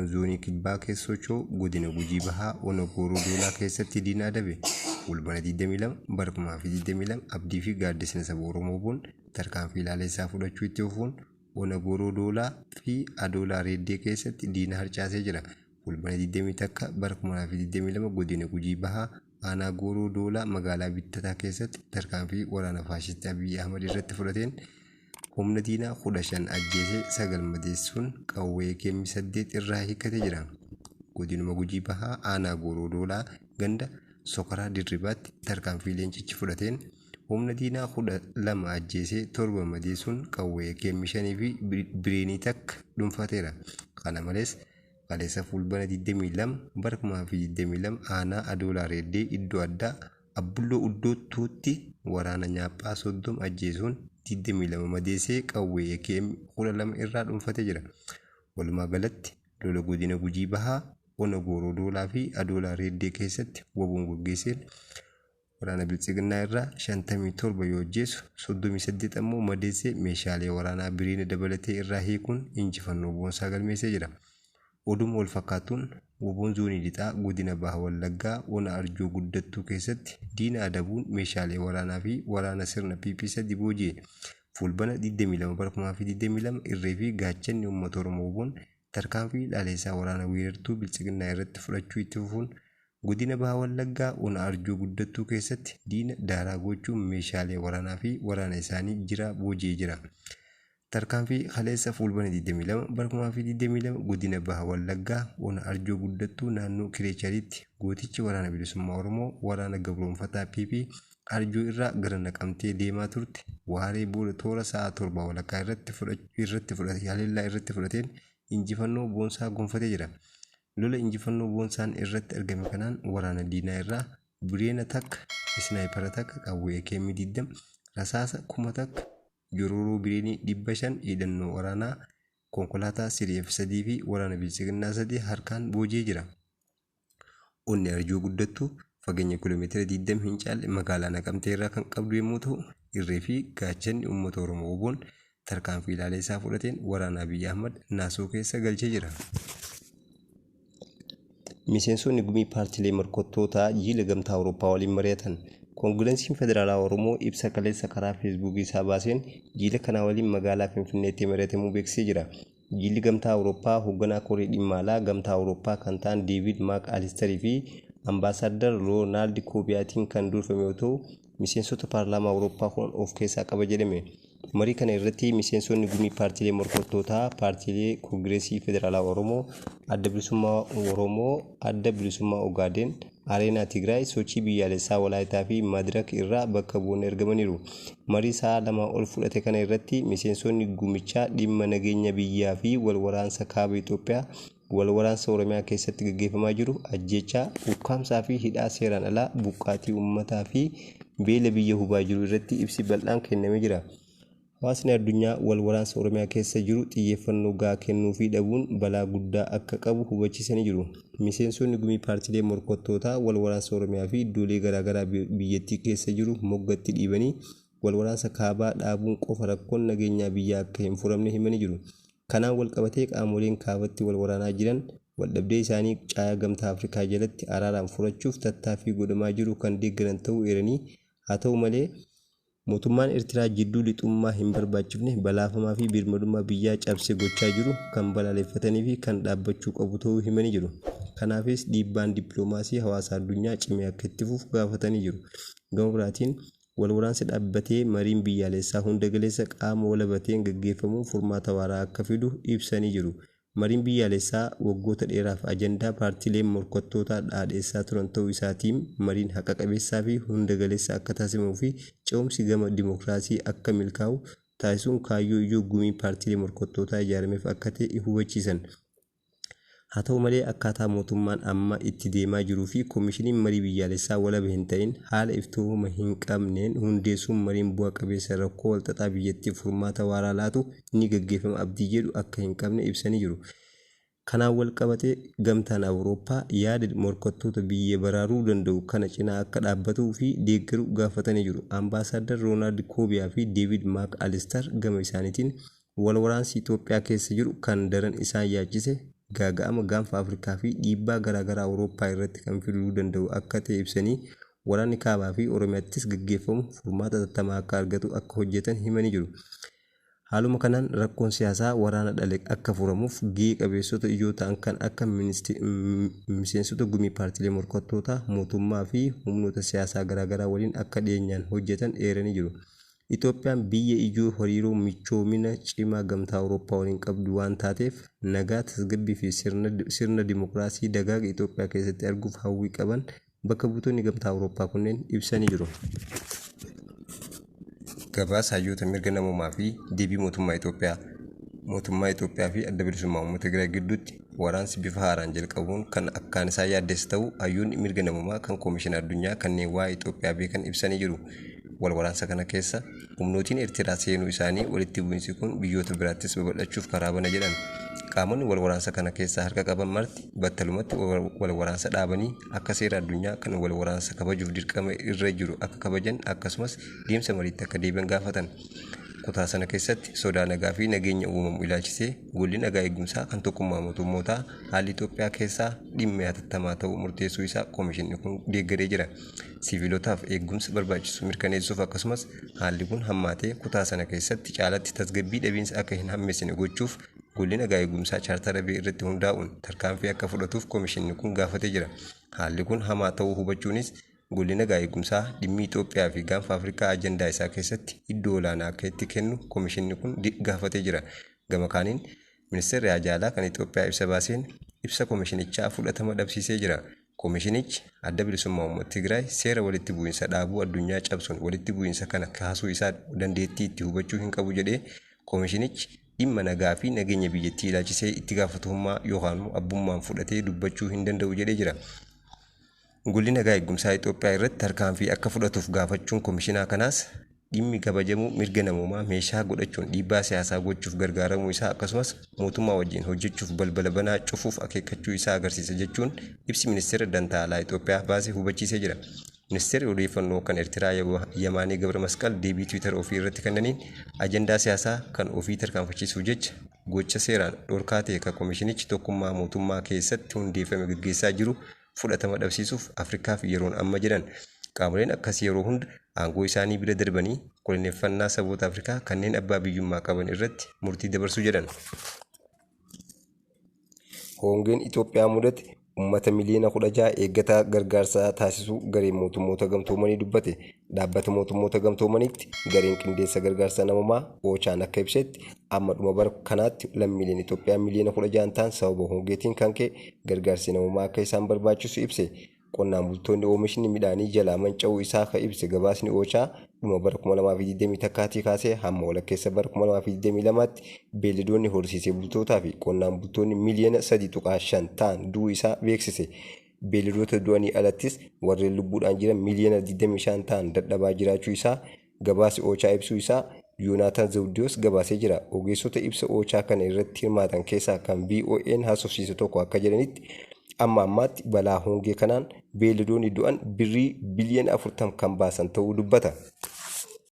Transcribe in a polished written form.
WBOn Zoonii Kibbaa keessa socho'u godina Gujii Bahaa Ona Gooroo Doolaa keessatti diina adabe. Fulbaana 22 bara 2022 abdii fi gaaddisni saba Oromoo WBOn tarkaanfii laalessaa fudhachuu itti fufuun Ona Gooroo Doolaa fi Adoolaa Reeddee keessatti diina harcaasee jira. Fulbaana 21 bara 2022 godina Gujii Bahaa Aanaa Gooroo Doolaa magaalaa Bittataa keessatti tarkaanfii waraana faashistii Abiyyi Ahmad irratti fudhateen humna diinaa 15 ajjeesee 9 madeessuun qawwee AKM 8 irraa hiikkatee jira. Godinuma Gujii Bahaa Aanaa Gooroo Doolaa ganda Sokaraa Dirribaatti tarkaanfii leencichi fudhateen humna diinaa 12 ajjeesee 7 madeessuun qawwee AKM 5 fi bireenii takka dhuunfateera. Kana malees kaleessa Fulbana 22 bara 2022 aanaa Adoolaa Reeddee iddoo addaa Abbulloo Uddoottuutti waraana nyaaphaa 30 ajjeesuun 22 madeessee qawwee AKM 12 irraa dhuunfatee jira. Walumaa galatti lola godina Gujii Bahaa Ona Gooroo Doolaa fi Adoolaa Reeddee keessatti WBOn gaggeesseen waraana Biltsiginnaa irraa 57 yoo ajjeesu 38 ammoo madeessee meeshaalee waraanaa biriina dabalatee irraa hiikuun injifannoo boonsaa galmeessee jira. Oduma wal fakkaatuun WBOn Zoonii Lixaa godina Baha Wallaggaa Ona Arjoo Guddattuu keessatti diina adabuun meeshaalee waraanaa fi waraana sirna PP 3 booji'e. Fulbana 22 bara 2022 irree fi gaachanni uummata Oromoo WBOn tarkaanfii dhaaleessaa waraana weerartuu Biltsiginnaa irratti fudhachuu itti fufuun godina Baha Wallaggaa Ona Arjoo Guddattuu keessatti diina daaraa gochuun meeshaalee waraanaa fi waraana isaanii jiraa booji'ee jira. Tarkaanfii kaleessa Fulbana 22 bara 2022 godina Baha Wallaggaa Ona Arjoo Guddattuu naannoo Kireechariitti gootichi waraana bilisummaa Oromoo waraana gabroonfataa PP Arjoo irraa gara Naqamtee deemaa turte waaree booda toora sa'a 7:30 irratti fudhate haleellaa irratti fudhateen injifannoo boonsaa gonfatee jira. Lola injifannoo boonsaan irratti argame kanaan waraana diinaa irraa bireena takka, isnaayipara takka, qawwee AKM 20, rasaasa 1000, jororoo bireenii 500, hidhannoo waraanaa, konkolaataa 3F 3 fi waraana biltsiginnaa 3 harkaan booji'ee jira. Onni Arjoo Guddattuu fageenya kiiloomeetira 20 hin caalle magaalaa Naqamtee irraa kan qabdu yommuu ta'u, irree fi gaachanni uummata Oromoo WBOn tarkaanfii laaleessaa fudhateen waraana Abiy Ahmad naasuu keessa galchee jira. Miseensonni gumii paartiilee morkattootaa jiila Gamtaa Awurooppaa waliin mari'atan. Koongiransiin Federaalaa Oromoo ibsa kaleessa karaa Feesbuukii isaa baaseen jiila kanaa waliin magaalaa Finfinneetti mari'atamuu beeksisee jira. Jiilli Gamtaa Awurooppaa hoogganaa koree dhimma alaa Gamtaa Awurooppaa kan ta'an Deevid Maak Alistarii fi Ambaasaaddar Roonaald Koobiyaatiin kan durfame yoo ta'u, miseensota paarlaamaa Awurooppaa 10 of keessaa qaba jedhame. Marii kana irratti miseensonni gumii paartiilee morkattootaa paartiilee Koongireesii Federaalaa Oromoo, Adda Bilisummaa Oromoo, Adda Bilisummaa Ogaadeen, Areenaa Tigraay, Sochii Biyyaalessaa Walaayitaa fi Madirak irraa bakka bu'oonni ergamaniiru. Marii sa'a lamaa ol fudhate kana irratti miseensonni gumichaa dhimma nageenya biyyaa fi wal waraansa kaaba Itoophiyaa, wal waraansa Oromiyaa keessatti gaggeeffamaa jiru, ajjeechaa, ukkaamsaa fi hidhaa seeraan alaa, buqqaatii uummataa fi beela biyya hubaa jiru irratti ibsi bal'aan kennamee jira. Hawaasni addunyaa wal waraansa Oromiyaa keessa jiru xiyyeeffannoo gahaa kennuufii dhabuun balaa guddaa akka qabu hubachiisanii jiru. Miseensonni gumii paartiilee morkattootaa wal waraansa Oromiyaa fi iddoolee garaagaraa biyyattii keessa jiru moggatti dhiibanii wal waraansa kaabaa dhaabuun qofa rakkoon nageenyaa biyyaa akka hin furamne himanii jiru. Kanaan wal qabatee qaamoleen kaabatti wal waraanaa jiran waldhabdee isaanii caayaa Gamtaa Afrikaa jalatti araaraan furachuuf tattaaffii godhamaa jiru kan deeggaran ta'uu eeranii, haa ta'u malee, mootummaan Ertiraa jidduu lixummaa hin barbaachifne, balaafamaa fi birmadummaa biyyaa cabse gochaa jiru kan balaaleffatanii fi kan dhaabbachuu qabu ta'uu himanii jiru. Kanaafis dhiibbaan dippiloomaasii hawaasa addunyaa cimee akka itti fufu gaafatanii jiru. Gama biraatiin, wal waraansi dhaabbatee mariin biyyaalessaa hunda galeessa qaama walaba ta'een gaggeeffamuun furmaata waaraa akka fidu ibsanii jiru. Mariin biyyaalessaa waggoota dheeraaf ajandaa paartiileen morkattootaa dhaadheessaa turan ta'uu isaatiim mariin haqa qabeessaa fi hunda galeessa akka taasifamuu fi ce'umsi gama dimokiraasii akka milkaa'u taasisuun kaayyoo ijoo gumiin paartiilee morkattootaa ijaarameef akka ta'e hubachiisan. Haa ta'u malee akkaataa mootummaan amma itti deemaa jiruu fi komishiniin marii biyyaalessaa walaba hin ta'in haala iftoomuma hin qabneen hundeessuun mariin bu'a qabeessa rakkoo walxaxaa biyyattiif furmaata waaraa laatu ni gaggeeffama abdii jedhu akka hin qabne ibsanii jiru. Kanaan wal qabatee Gamtaan Awurooppaa yaada morkattoota biyya baraaruu danda'u kana cinaa akka dhaabbatuu fi deeggaru gaafatanii jiru. Ambaasaaddar Roonaald Koobiyaa fi Deevid Maak Alistar gama isaaniitiin wal waraansi Itoophiyaa keessa jiru kan daran isaan yaachise gaaga'ama gaanfa Afrikaa fi dhiibbaa garaagaraa Awurooppaa irratti kan fiduu danda'u akka ta'e ibsanii, waraanni kaabaa fi Oromiyaattis gaggeeffamu furmaata hatattamaa akka argatu akka hojjetan himanii jiru. Haaluma kanaan rakkoon siyaasaa waraana dhale akka furamuuf gahee qabeessota ijoo ta'an kan akka miseensota gumii paartiilee morkattootaa, mootummaa fi humnoota siyaasaa garaagaraa waliin akka dhiyeenyaan hojjetan eeranii jiru. Itoophiyaan biyya ijoo hariiroo michoomina cimaa Gamtaa Awurooppaa waliin qabdu waan taateef, nagaa, tasgabbii fi sirna dimokiraasii dagaaga Itoophiyaa keessatti arguuf hawwii qaban bakka buutonni Gamtaa Awurooppaa kunneen ibsanii jiru. Gabaasa hayyoota mirga namoomaa fi deebii mootummaa Itoophiyaa. Mootummaa Itoophiyaa fi Adda Bilisummaa Uummata Tigraay gidduutti waraansi bifa haaraan jalqabuun kan akkaan isaa yaaddesse ta'uu hayyoonni mirga namoomaa kan Koomishina Addunyaa kanneen waa'ee Itoophiyaa beekan ibsanii jiru. Wal waraansa kana keessa humnootiin Eertiraa seenuu isaanii walitti bu'iinsi kun biyyoota biraattis babal'achuuf karaa bana jedhan. Qaamonni wal waraansa kana keessaa harka qaban marti battalumatti wal waraansa dhaabanii akka seera addunyaa kan wal waraansa kabajuuf dirqama irra jiru akka kabajan, akkasumas deemsa mariitti akka deebi'an gaafatan. Kutaa sana keessatti sodaa nagaa fi nageenya uumamu ilaalchisee golli nagaa eegumsaa kan Tokkummaa Mootummootaa haalli Itoophiyaa keessaa dhimma hatattamaa ta'uu murteessuu isaa koomishinni kun deeggaree jira. Siviilotaaf eegumsa barbaachisu mirkaneessuuf, akkasumas haalli kun hammaatee kutaa sana keessatti caalatti tasgabbii dhabiinsa akka hin hammeessine gochuuf, golli nagaa eegumsaa chaartara bee irratti hundaa'uun tarkaanfii akka fudhatuuf koomishinni kun gaafatee jira. Haalli kun hamaa ta'uu hubachuunis golli nagaa eegumsaa dhimmi Itoophiyaa fi gaanfa Afrikaa ajandaa isaa keessatti iddoo olaanaa akka itti kennu koomishinni kun gaafatee jira. Gama kaaniin ministeerri haajaa alaa kan Itoophiyaa ibsa baaseen ibsa koomishinichaa fudhatama dhabsiisee jira. Koomishinichi Adda Bilisummaa Uummata Tigraay seera walitti bu'iinsa dhaabuu addunyaa cabsuun walitti bu'iinsa kana kaasuu isaa dandeettii itti hubachuu hin qabu jedhee, koomishinichi dhimma nagaa fi nageenya biyyattii ilaalchisee itti gaafatamummaa yookaan abbummaan fudhatee dubbachuu hin danda'u jedhee jira. Golli nagaa eegumsaa Itoophiyaa irratti tarkaanfii akka fudhatuuf gaafachuun koomishinaa kanaas dhimmi kabajamuu mirga namoomaa meeshaa godhachuun dhiibbaa siyaasaa gochuuf gargaaramuu isaa, akkasumas mootummaa wajjin hojjechuuf balbala banaa cufuuf akeekkachuu isaa agarsiisa jechuun ibsi ministeera dantaa alaa Itoophiyaa baasee hubachiisee jira. Ministeerri odeeffannoo kan Eertiraa Yamaanee Gabra Masqal deebii Tiwiitar ofii irratti kennaniin, ajandaa siyaasaa kan ofii tarkaanfachiisuuf jecha gocha seeraan dhorkaa ta'e kan koomishinichi tokkummaa mootummaa keessatti hundeeffame gaggeessaa jiru fudhatama dhabsiisuuf Afrikaaf yeroon amma jedhan. Qaamoleen akkasii yeroo hunda aangoo isaanii bira darbanii koloneeffannaa saboota Afrikaa kanneen abbaa biyyummaa qaban irratti murtii dabarsu jedhan. Hongeen Itoophiyaa mudate uummata miliyoona 16 eeggataa gargaarsaa taasisuu gareen mootummoota gamtoomanii dubbate. Dhaabbata Mootummoota Gamtoomaniitti gareen qindeessa gargaarsa namoomaa OCHAn akka ibsetti, amma dhuma bara kanaatti lammiileen Itoophiyaa miliyoona 16 ta'an sababa hongeetiin kan ka'e gargaarsi namoomaa akka isaan barbaachisu ibse. Qonnaan bultoonni oomishni midhaanii jalaa manca'uu isaa kan ibse gabaasni OCHA, dhuma bara 2021 kaasee hamma walakkeessa bara 2022tti beeyladoonni horsiisee bultootaa fi qonnaan bultoonni miliyoona 3.5 ta'an du'uu isaa beeksise. Beeyladoota du'anii alattis warreen lubbuudhaan jiran miliyoona 25 ta'an dadhabaa jiraachuu isaa gabaasi OCHA ibsuu isaa Yoonaataan Zawudiyoos gabaasee jira. Ogeessota ibsa OCHA kana irratti hirmaatan keessaa kan VOA'n haasofsiise tokko akka jedhanitti, amma ammaatti balaa hongee kanaan beeyladoonni du'an birrii biliyoona 40 kan baasan ta'uu dubbata.